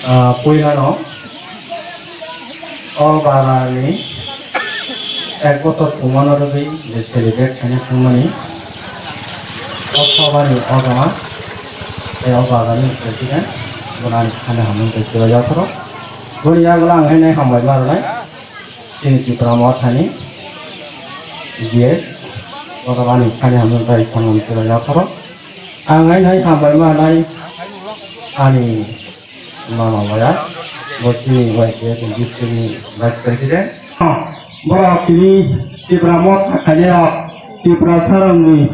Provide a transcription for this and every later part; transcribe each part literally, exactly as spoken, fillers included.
Ah, puilano o barani ek bochor pungmano rwgwi je celebrate khaina thangmani o sobani o jama tei o barani president bonani thani hamung tei chwrajaphuru boni yagulo ang haino hambai ma rwnai chini Tipra Mothani G S o jama ani thani hamung tei samung chwrajaphuru ang haino hambai ma rwnai ani Mama Maya, bo chini Y K F district ni Vice President. Borok tini Tipra Motha khainai rok Tipra sarokni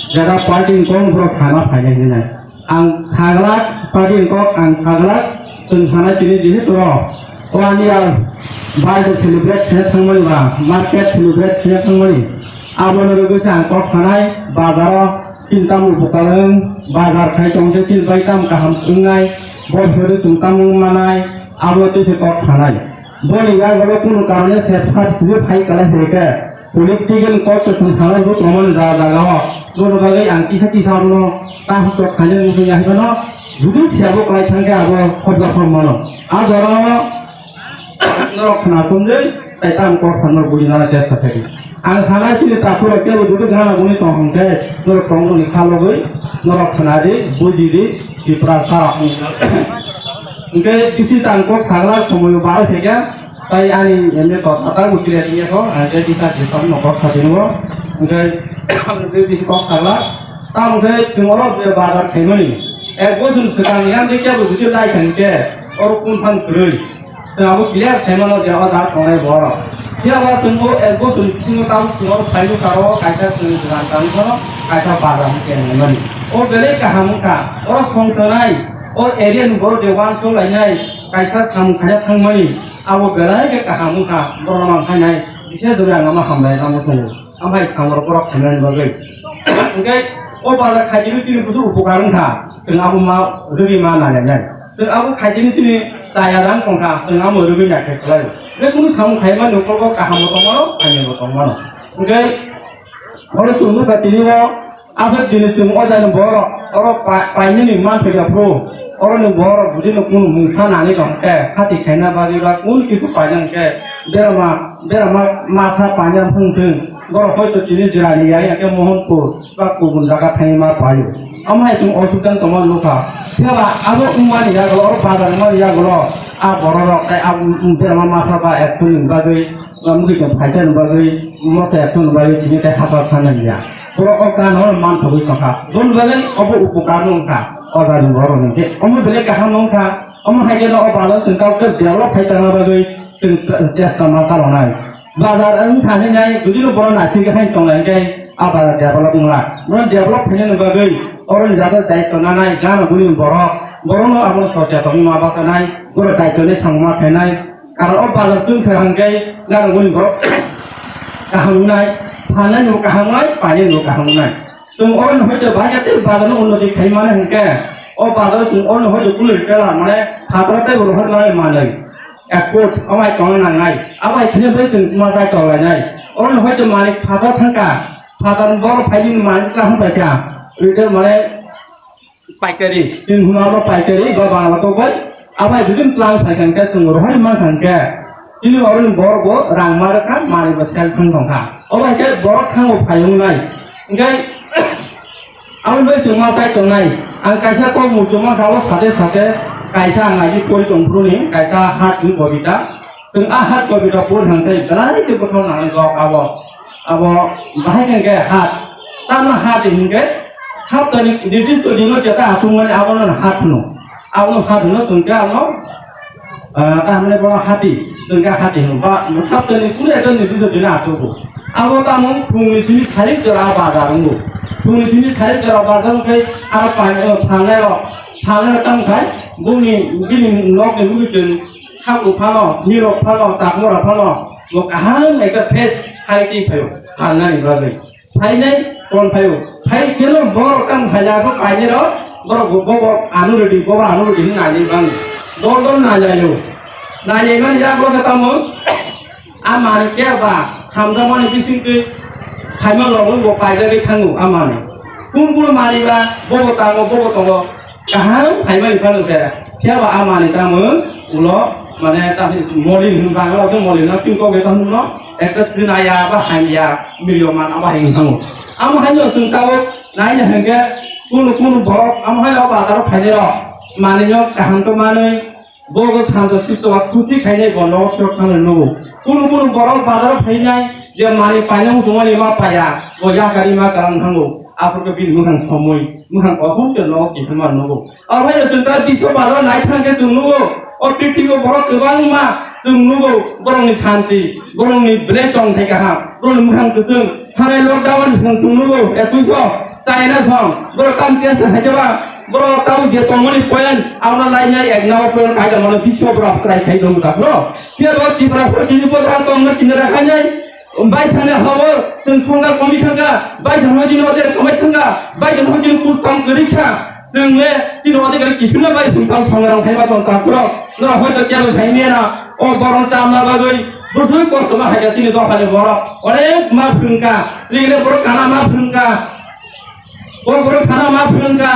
jara party ni kok borok sana phainai hinwi nai. Ang saglak party ni kok ang saglak chwng sanai tini jehetu rok o ani birthday celebrate khaina thangmani ba market celebrate khaina thangmani. Abono rwgwi se ang kok sanai bazaro chini tamo bwkha wng bazar khai tong se chini bai tamo kaham wngnai bor phuru chwng tamo wng manai abo tei se kok sanai. Boni yagulo kunu karone se phat phuru phai kala hwnkhe political kok se chwng sanai bo tongmani jaga jaga o bono bagwi ang kisa kisa abono tamo kok khainani wngkha ya hwnkhe no judi se abo kwlai thangkhe abo khobjak phano mano a jora o. Norok khna tongwi tai tamo kok sanno bujinani chesta khaidi. Ang sana chini takhurok kebo jodi gana guni tong hwnkhe norok tongmani khalogwi norok khna di buji di Tipra sa. Hwnkhe kisi tang kok sagla somoyo bai thekya tai ani ene to sata bujile diye ko hwnkhe kisa kisa no kok sati no hwnkhe kisi kok sagla tamo khe chwng oro bazar khaimani ek bosor swkang yang kebo jodi lai thangkhe oro kun thang kwrwi. Chwng abo clear sai mano je o jaga tongnai borok. Phiya ba chwng o ek bosor ni bisingo tabuk chwng oro phainai karo kaisa chwng jwran tangwi phano kaisa bazar hwnwi khe nai mani. O belai kaham wngkha. Oro song tongnai o area ni borok je uansuk lainai kaisa samung khaina thangmani abo belai khe kaham wngkha. Borok rok mang phainai bise jora ang ma hambai rang tongo. Amhai samung rok borok khainani bagwi. Hwnkhe o bazar khaitini chini busu upokar wngkha. Chwng abo ma rwgwi ma nai nai. Chwng abo khaitini chini chaya rang tongkha, chwng amo rwgwi naithai khlai. Je kunu samung khaima nokholgo kaham bo tongmano, hamya bo tongmano. Hwnkhe oro chwng nukha tini o aswk dini chwng o jaini borok oro pa-, painani manthokya phuru oroni borok budino kunu mungsa nangwi tongkhe khati khaina bagwi ba kunu kisu paina hwnkhe berama, berama masa paina phung thwng borok hoito tini jwrani ya ya khe Mohanpur ba kubun jaga thangwi ma paio. Omo hai chwng osubida tongma nukha. Phiya ba abo wngmani yagulo, oro bazar wngmani yagulo, a bororok tei a berma masa ba action ni bagwi, ba mukitwng phaikha ni bagwi, moso action ni bagwi tini tei hachal thangna liya. Borok o gana no manthogwi tongkha. Boni bagwi obo upokar no wngkha. O jani borok ni khe omo belai kaham no wngkha. Omo hai khe no o bazar chwng kok develop khai tongna bagwi chwng chesta ma chalonai. Bazar wng thani nai, jodi no bono naising khe haino tonglai hwnkhe, a bazar develop wngla. Bono develop khainani bagwi, oroni jaga daityo nanai, gana guni borok, borokno abono sochya tongwi ma bakanai, borok daityo ni samung ma khainai. Karon o bazar chwng se hwnkhe, gana guni borok kaham wngnai, phanani bo kaham wngnai, painani bo kaham wngnai. Chwng oroni hoite bahai khe tei bazar no unnoti khai mano hwnkhe, o bazar chwng oroni hoite kunu rikla mane, phataro tei bo rohor manai manwi. Ekut, omo hai tongna nangnai. Abo hai kheno bai chwng ma chai tonglainai. Oro no hoito manwi phatar thangkha. Phatar ni borok phaini manwi chwla hwn paikha. Retail mane paikari. Chwng hwnma abo paikari, ba bangla tok bai. Abo hai bujin tlang phaikha hwnkhe chwng rohorni mankha hwnkhe. Chini oro ni borok bo rang ma rwkha, manwi bo sel thang tongkha. Obo hai khe borok thango phai wngnai. Hwnkhe Aboni bai chwng ma chai tongnai. Ang kaisa kok muchungma sabo sate sate kaisa ang aji pori tongphuru ni kaisa hat ni kobita. Chwng a hat kobita pori thang tei belai khe bwkhao nang jok abo. Abo bahai khe khe hat. Tamo hat hinkhe haptani nirdisto dino jeta achukmani abono hat hwno. Abono hat hwno chwng khe ano Ah, tamni bono hati, chwng khe hati hino. Ba, sabtani kunu ekta ni bijo dina asugo. Abo tamo phungni simi sarik jora bazar wngo. Phungni simi sarik jora bazar wngkhe aro phan-, o, phanai rok, phanai rok tamo khai bumni, bini nokni mugwi chwng sago phano, nirok phano, chakmora phano, bo kaham ekta fresh khai twi phaio, phanani bagwi. Phainai kon phaio. Phai kheno borok tamo phailai kho painai rok, borok bo, bo, bo, ano rwdi, bo, bo, ano rwdi hwnwi nailai bang. Dol dol nailaio. Nailai mani yak bo khe tamo, a manwi khe ba hamjakmani bisingtwi khaima logo bo paijagwi thango a manwi. Kun kun manwi ba, bo bo tango, bo bo tongo. Kaham phaimani phano se, phiya ba a manwi tamo ulo, mane, ta molin hin bangla se molin no chingkok ge tamo no, ekta chinaya ba hamya, milyo man aba hin tamo. Amo haino chwng tabuk naina hwnkhe, kunu kunu borok amo haino bazaro phainai rok manwi no kaham to manwi, bogo santo sisto ba khusi khainai bo nogo phiyok thangwi nugo. Kunu kunu borok bazaro phainai je manwi paina wngtongmani ma paya, bo yakari ma kalang thango. Aphuru khe bini mwkhang somwi, mwkhang kosom khe nogo kiphilma nugo. Omo hai chwng ta biso bazar nai thang khe chwng nugo. O prithibi o borok kwbangma chwng nugo. Borokni santi, borokni belai tongthai kaham, borokni mwkhang kwchwng. Thanai lockdown ni song chwng nugo. Ekui so China song. Borok tam tiya sa hai jaba. Borok tamo je tongmani point, abono lainai ek number point kaida mano biso borok try khai dong ta bro. Khe bo Tripura so bini borok tongna chini rakhainai. Bai thangna habo, chwng songkar komi thangkha, bai thangna hojini hotel kamai thangkha, bai thangna hojini kur tang kwrwi kha, chwng le chini hotel kari kiphilna bai chwng tang thangna rang thaiba tong ta bro. Norok hoito kebo sai mena, o borok chamna bagwi, bwswk kosto ma haikha chini dophani borok, onek ma phrwngkha, chini le borok kana ma phrwngkha. O borok sana ma phrwngkha,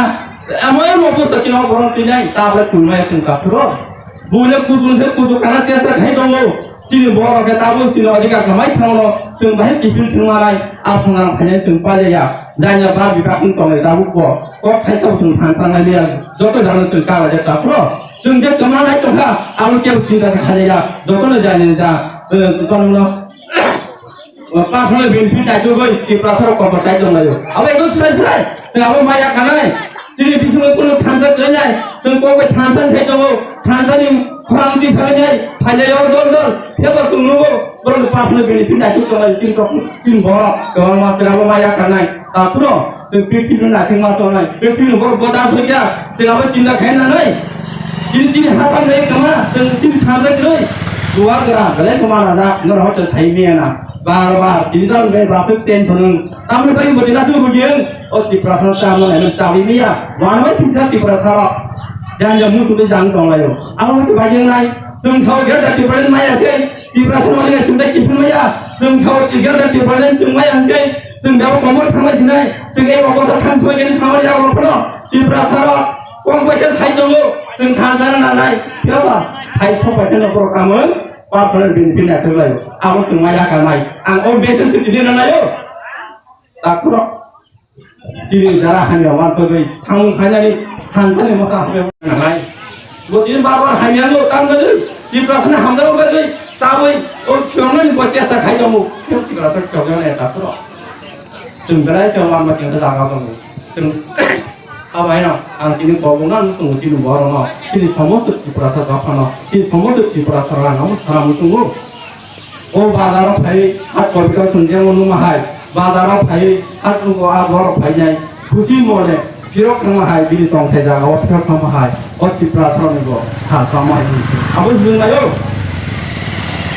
amo emo busta chini o borok twi nai, ta bai twi mai phrwngkha phuro. Buile kudu se kudu kana tiya sa khai tongo. Chini borok khe tabuk chini odhikar khamai thangno, chwng bahai kiphil thwngma nai, a phungrang phainai chwng paijaya. Janya bar bipakni tongnai tabuk bo. Kok thaisa bo chwng thang tangnai liya. Joto jano chwng kala je ta phuro. Chwng je kwma nai tongkha, abo kebo chinta sa khaijaya. Jotono jani ja, eh, kono Personal benefit naitugwi Tiprasa rok kotor sai tonglaio. Abo ekdom surai surai. Chwng abo maya kanai. Chini bisingo kunu thansa tonglainai. Chwng kok bai thansa sai tongo. Thansa ni khorang di sarinai. Phailai o dol dol. Phiyaba chwng nugo. Borok ni personal benefit naitug tonglaio. Chini tok, chini borok. Kwbangma chwng abo maya kanai. Takhuro. Chwng prithibi no naisingma tongnai, prithibi ni borok bo da sokya, chwng abo chinta khaina nai. Chini, chini hatam nai kama, chwng chini thansa kwrwi. Duar gra, belai kama na da, norok hor chwng sai maya na. Bar bar, chini da bai brasuk tension wng. Tamni bai bo dina chu bugi wng. O Tiprasa no chamna nai, chabi maya. Wan bai singsa Tiprasa rok. Jang jang musu de jang tonglaio. Abo hati bai wng nai. Chwng sao ger da Tiprasa maya khe. Tiprasa no nai chwng dai kiphil maya. Chwng sao ger da Tiprasa chwng maya hwnkhe. Chwng bebo komor thangbai sinai, chwng ei obosta thang soi khe samani yago phano Tiprasa rok kok bai khe sai tongo, chwng thansa na nanai, phiya ba hai sok bai khe no borok tamo personal benefit na thwglai, abo chwng ma yaka nai, ang o message se tini na nayo, takhuro chini jara hamya wansogwi thang khainani thansa ni mota hamya nanai. Bo tini bar bar hamya no tang gadi, Tiprasa ni hamjak gadi, sabui, o chwng ni bo chesta khai tongo, Tiprasa chwng na takhuro. Chwng belai chwng lama chwng da jaga tongo. Chwng abaino ang tini kobong na tongo chini borok no, chini somosto Tiprasa dophano, chini somosto Tiprasa rang amo sana musungo. O bazaro phai hat kopi kok chwng jemo numa hai, bazaro phai hat nugo a borok phainai, khusi mole phirok thangma hai, bini tongthai jaga o phirok thangma hai, o Tiprasa rok ni bo ha sama hai. Abo chwng nayo.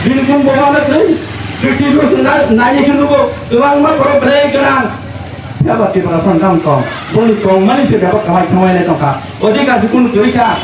Bini kung bo ma na khlai, fifty percent na, nai ni kunu bo, kwbangma borok belai gwnang. Phiya ba Tiprasa rok tong, boni tongmani se bebak kamai thangmani tongkha. Odhikar se kunu kwrwi kha.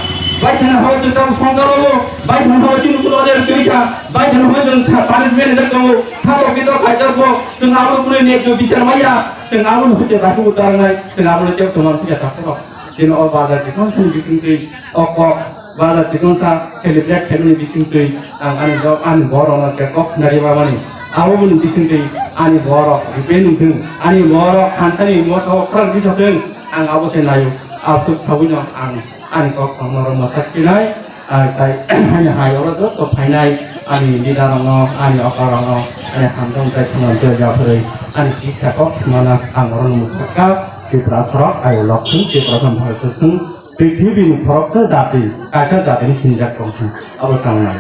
Bai thangna hao chwng tamo songkar rogo, bai thangna hao chini kunu odhikar kwrwi kha. Bai thangna hao chwng sa-, punishment rijak tongo. Satok kito khaijak bo, chwng abo kunu nek jo bichar maya. Chwng abo no hwte baku utar nai, chwng abo no kebo soman phiya takhuro. Chini o bazar chikon sani bising twi, o kok bazar chikon sa celebrate khaimani bising twi, ang ani jok, ani borok no se kok nari babani. Abo boni bising twi ani borok ripe nung thung, ani borok khansani motha o khorang bisa thung, ang abo se nayo. Absuk sabui no ang ani kok samno rok motha khinai, ang tai ani hai oro joto phainai ani leader rok no, ani okar rok no, ani hamjak tai khunam twi japhre, ani kisa kok samana ang oro no motha ka. Tripura sorok ayo lok thung, Tripura samhal thung. Prithibini khoroksa jati, kaisa jatini sinijak tongthung, abo sangnai.